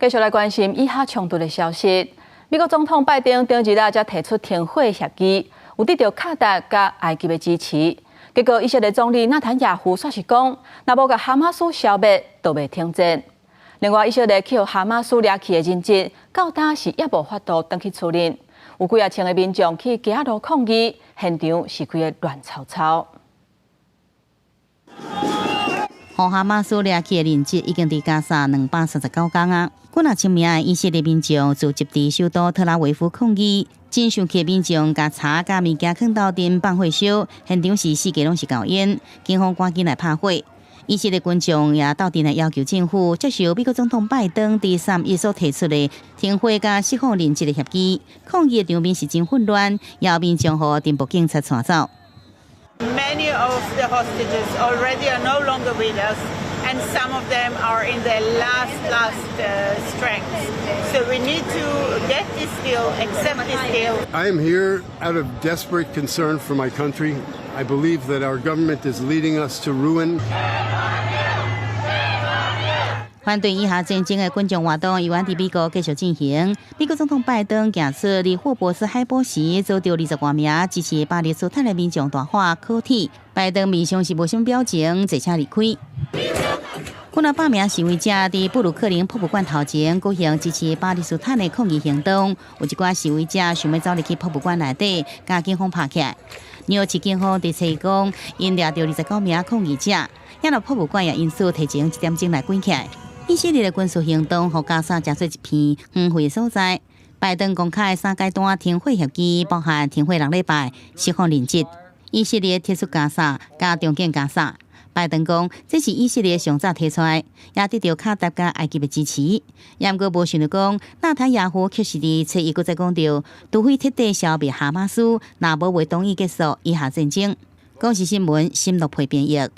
繼續來關心以哈衝突的消息。美國總統拜登頂日啊，才提出停火協議，有得著卡達佮埃及的支持。結果以色列總理納坦雅胡煞是講，若無共哈馬斯消滅，就袂停戰。另外，以色列去予哈馬斯掠去的人質，到今是猶無法度轉去厝裡。有幾仔千个民眾去街仔路抗議，現場是規个亂糟糟。予哈馬斯掠去的人質已經佇加沙239工啊！幾若千名的以色列民眾聚集佇首都特拉維夫抗議，真生氣的民眾共柴佮物件囥鬥陣放火燒，現場是四界攏是厚煙，警方趕緊來拍火。以色列軍眾也鬥陣來要求政府接受美國總統拜登佇3月所提出的停火佮釋放人質的協議。抗議的場面是真混亂，也有民眾予偵捕警察帶走。 Many of the hostages already are no longer with us, and some of them are in their last, last strength. So we need to get this deal, accept this deal. I am here out of desperate concern for my country. I believe that our government is leading us to ruin. 反對以哈戰爭的群眾活動，猶原佇美國繼續進行。美國總統拜登行出佇霍布斯海堡時，遭著20外名支持巴勒斯坦的民眾大喊可鐵。拜登面上是無啥物表情，坐車離開。幾若百名示威者佇布魯克林博物館頭前舉行支持巴勒斯坦的抗議行動，有一寡示威者想欲走入去博物館內底，共警方拍起來。紐約市警方佇初講，𪜶掠著29名抗議者，也若博物館也因此提前1點鐘來關起來。以色列的軍事行動，予加沙成做一片荒廢的所在。拜登公開三階段停火協議，包含停火6禮拜、釋放人質。以色列撤出加沙，佮重建加沙。拜登講，這是以色列上早提出來，也得著卡達佮埃及的支持。毋過無想著講，納坦雅胡卻是佇初一閣再講著，除非徹底消滅哈馬斯，若無袂同意結束以哈戰爭。公視新聞，新樂配編譯。